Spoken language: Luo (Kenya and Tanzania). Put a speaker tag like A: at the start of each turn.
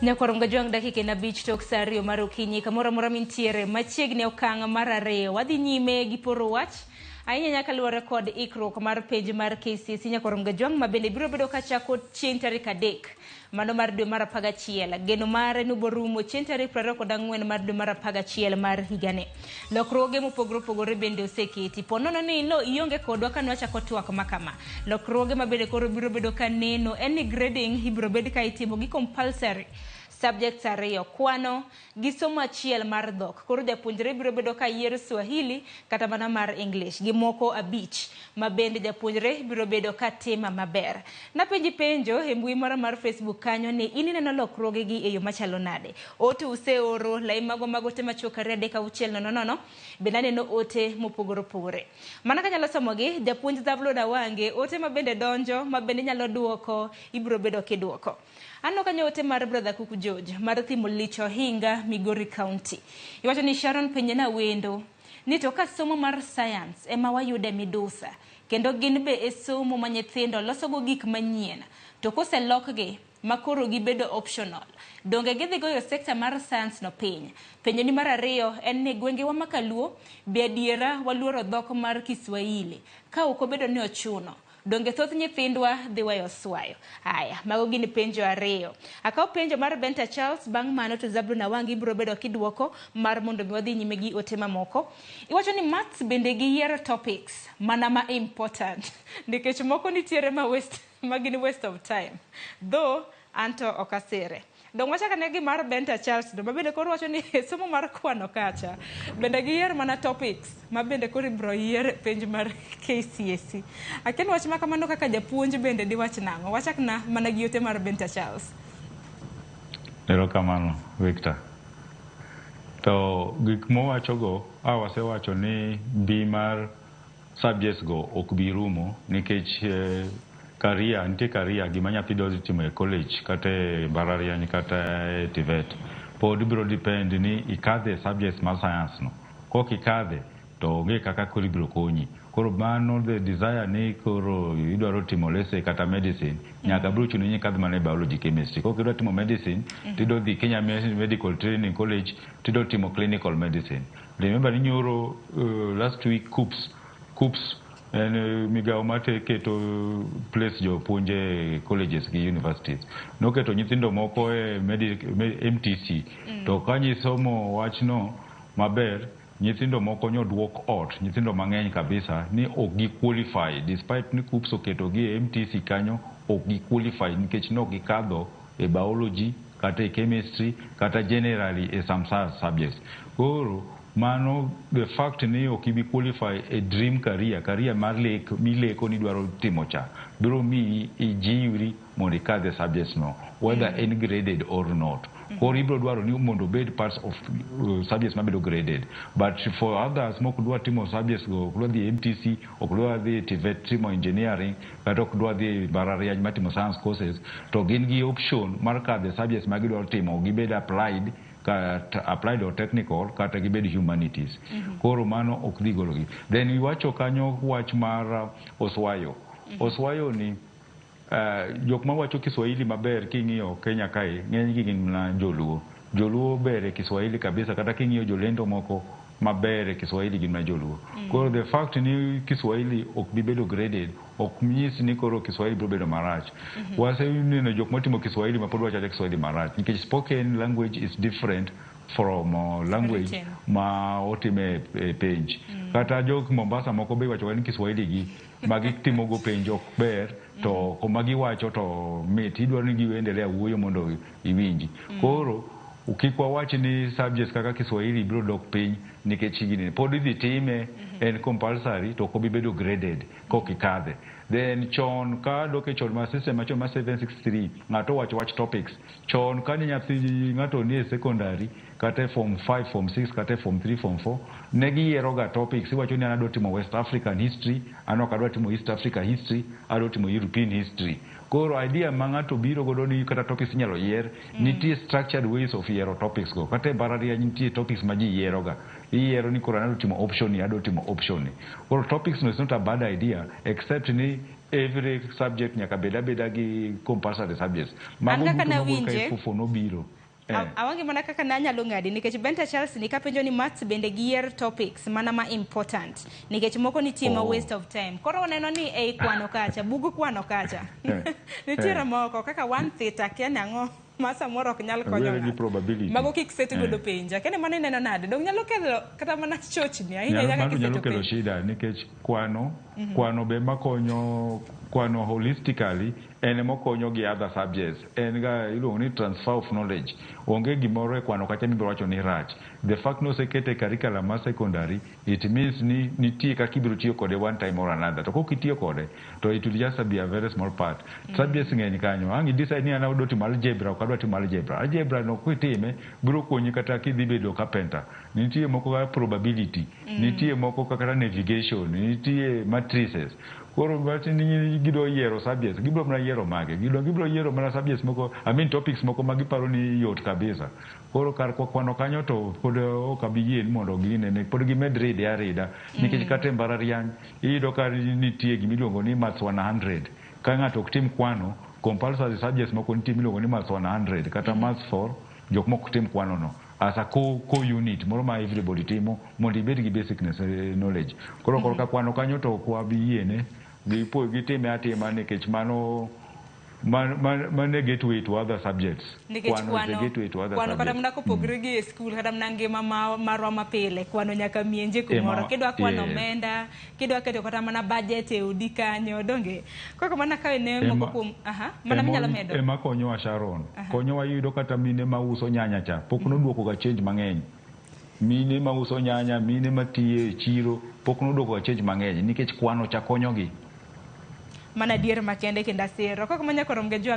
A: Nyakwar Gajwang' dakika en 5 tok sa 2 mar okinyi kamoro amora mintiere machiegni okang' mar 2 wadhi nyime gi poro wach ahinya nyaka luwore kod ikruok mar penj mar KCSE. Nyakwar Gajwang' ma bende biro bedo kachako chieng' tarik 3 mano mar dwe mar 11, geno mare nuborumo chieng' tarik 24 mar dwe mar 11 mar higani. Lokruoge mopogore opogore bende oseketi. Po nono ni no ionge kodwa kane wachako twak makama. Lokruoge ma bende koro biro bedo ka neno en ni grading ibiro bed ka itimo gi compulsory subjects 2, kwano gi somo achiel mar dhok. Koro japuonjre biro bedo ka yiero Swahili kata mana mar English gi moko 5 ma bende japuonjre biro bedo ka tima maber. Napenji penjo e mbui moro mar Facebook kanyo ni in ineno lokruoge gi e yo machalo nade? Ote useoro lai mago mag ote machuok 2 3 6 0 0, bende aneno ote mopogore opogore. Mana kanyalo somogi, japuonj Zablon Awange, ote ma bende donjo ma bende nyalo duoko, ibiro bedo kiduoko. Aneno kanyo ote mar Brother Kuku George mar Thimo Lich Ohinga, Migori County. Iwacho ni Sharon penjena wendo ni to ka somo mar science ema wayude midusa kendo gin be e somo ma nyithindo losogo gik manyien, to koselokgi ma koro gibedo optional, donge gidhi goyo sekta mar science no piny? Penjo ni mar 2 en ni gwengewa ma kaluo be adiera waluoro dhok mar Kiswahili ka ok obedo ni ochuno? Donge thoth nyithindwa dhi weyo swayo? Aya, mago gin penjo 2. Akaw penjo mar Benta Charles, bang' mano to Zablon Awangi biro bedo kiduoko mar mondo mi wadhi nyime gi ote mamoko. Iwacho ni maths bende giyiero topics mana ma important nikech moko nitiere ma waste, ma gin waste of time. Though anto ok asire. Dong wachak ane gi mar Benta Charles no, ma bende koro wacho ni somo mar kwano kacha bende giyier mana topics ma bende koro ibiro yier penj mar KCSE. Akia ni wach ma kamano kaka japuonj bende diwach nang'o? Wachak na mana gi ote mar Benta Charles.
B: Erokamano Victor. To gik mowachogo, a wasewacho ni mbi mar subjects go ok bi rumo nikech career, nitie career gima nyathi dwa dhi timo e college kata e mbalariany kata e TVET pod biro depend ni ikadhe subjects mar science no. Kok ikadhe to onge kaka koro ibiro konyi. Koro mano the desire ni koro idwaro timo let's say kata medicine, nyaka biro chuno ni ikadh mana e biology, chemistry. Kok idwa timo medicine, tidwa dhi Kenya Medical Training College, tidwa timo clinical medicine. Remember ni nyoro last week KUCCPS en migawo mar keto place jopuonj e colleges gi universities. Noketo nyithindo moko e MTC. To ka nyisomo wachno maber, nyithindo moko nyoduok ot, nyithindo mang'eny kabisa ni ok gi qualify despite ni KUCCPS oketo gi e MTC kanyo, ok gi qualify nikech nok gikadho e biology kata e chemistry kata generally e some subjects. Koro mano the fact ni ok ibi qualify e dream career, career mar lek mileko ni dwaro timo cha, biro miyi ijiwri mondo ikadh e subjects no whether en graded or not. Koro ibiro dwaro ni mondo obed parts of subjects mabedo graded, but for others mok dwa timo subjects go, ok dwa dhi MTC, ok dwa dhi TVET timo engineering, kata ok dwa dhi mbalariany matimo science courses, to gin gi option mar kadho e subjects ma gidwaro timo, gibed applied kata applied or technical kata gibed humanities. Koro mano ok dhi gologi. Then iwacho kanyo wach mar Oswayo. Oswayo ni jok mawacho Kiswahili maber king'iyo Kenya kae, ng'enygi gin mana joluo. Joluo ber e Kiswahili kabisa, kata king'iyo jolendo moko maber e Kiswahili gin mana joluo. Koro the fact ni Kiswahili ok bi bedo graded ok nyis ni koro Kiswahili biro bedo marach. Waseneno jok motimo Kiswahili ma pod wacho awacha Kiswahili marach nikech spoken language is different from language
A: written
B: ma otime e penj. Kata jok Mombasa moko be iwacho ni Kiswahili gi ma gitimogo penj ok ber, to kuma giwacho to mit, idwaro ni giendelea wuoyo mondo iwinji. Koro kik wawach ni subjects kaka Kiswahili biro dok piny nikech gini pod idhi time, en compulsory to ok obi bedo graded kok ikadhe. Then chon ka dok e chon ma system machon ma 763, ng'ato wacho wach topics chon ka ni nyathi ng'ato nie secondary kata e form 5, form 6 kata e form 3, form 4, ne giyiero ga topics. Iwacho ni an adwa timo West African history, an ok adwa timo East Africa history, adwa timo European history. Koro idea ma ng'ato biro godo ni kata topics inyalo yier, nitie structured ways of yiero topics go. Kata e mbalariany nitie topics ma ji yiero ga, iyiero ni koro an adwa timo option ni, adwa timo option ni. Koro topics no is not a bad idea except ni Every subject nyaka bed abeda gi compulsory subjects. Mago
A: An kaka
B: duto mawuok ka
A: nawinje,
B: F4 nobiro.
A: Awange mana kaka nanyalo ng'adi nikech Benta Charles ni kapenjo ni maths bende giyier topics mana ma important nikech moko nitie ma waste of time. Koro waneno ni ei kwano kacha, bug kwano kacha nitiere moko kaka one theta, akia ni ang'o ma samoro ok nyal konyo
B: Owere gi
A: ng'ato.
B: probability.
A: Mago kik set godo penj. Akia ni mano ineno nade? Dong nyalo kelo kata mana chochni ahinya
B: Nyalo,
A: nyaka
B: mano nyalo
A: kiseto
B: kelo
A: penj.
B: shida nikech kwano be makonyo kwano holistically, en emokonyo gi other subjects. En ga iluongo ni transfer of knowledge. Onge gimoro e kwano kacha mibiro wacho ni rach. The fact ni osekete e curriculum mar secondary, it means ni nitie kaka ibiro tiyo kode one time or another. To kok itiyo kode, to it will just be a very small part. Subjects ng'eny kanyo. Ang' i decide ni an adwa timo algebra, ok adwa timo algebra. Algebra no kitime biro konyi kata kidhi bedo carpenter. Nitie moko kaka probability, nitie moko kaka navigation, nitie matrices. Koro wach ni gidwa yiero subjects, gibiro mana yiero mage? Gibiro yiero mana subjects moko, I mean topics moko ma giparo ni yot kabisa. Koro kar kwano kanyo to pod ok abi yie ni mondo ginene, pod gimed ride arida. Nikech kata e mbalariany, iyudo ka nitie gimiluongo ni Maths 100. Ka ng'ato ok tim kwano, compulsory subjects moko nitie miluongo ni Maths 100 kata Maths 4, jok mok tim kwano no as a core unit moro ma everybody timo mondo ibed gi basic knowledge. Koro korka kwano kanyo to ok wabi yiene gipo gitime atima nikech mano man e gateway to other subjects.
A: Nikech
B: Kwano is a gateway to other
A: kwano kata
B: subjects.
A: mana kopogre gi e skul, kata mana ngima marwa mapile, kwano nyaka mienje kumoro. Kidwa kwano omenda, kidwa keto kata mana budget e odi kanyo, donge? Koko mana kawe ne moko kuom aha mana minyalo medo.
B: Ema konyowa, Sharon. Konyowa yudo kata mine mauso nyanya cha pok noduoko ga change mang'eny. Mine mauso nyanya, mine matiyo e chiro pok noduoko ga change mang'eny nikech kwano cha konyogi.
A: Mana adier makende kendo asiro. Koko manya korom ga jwang'a.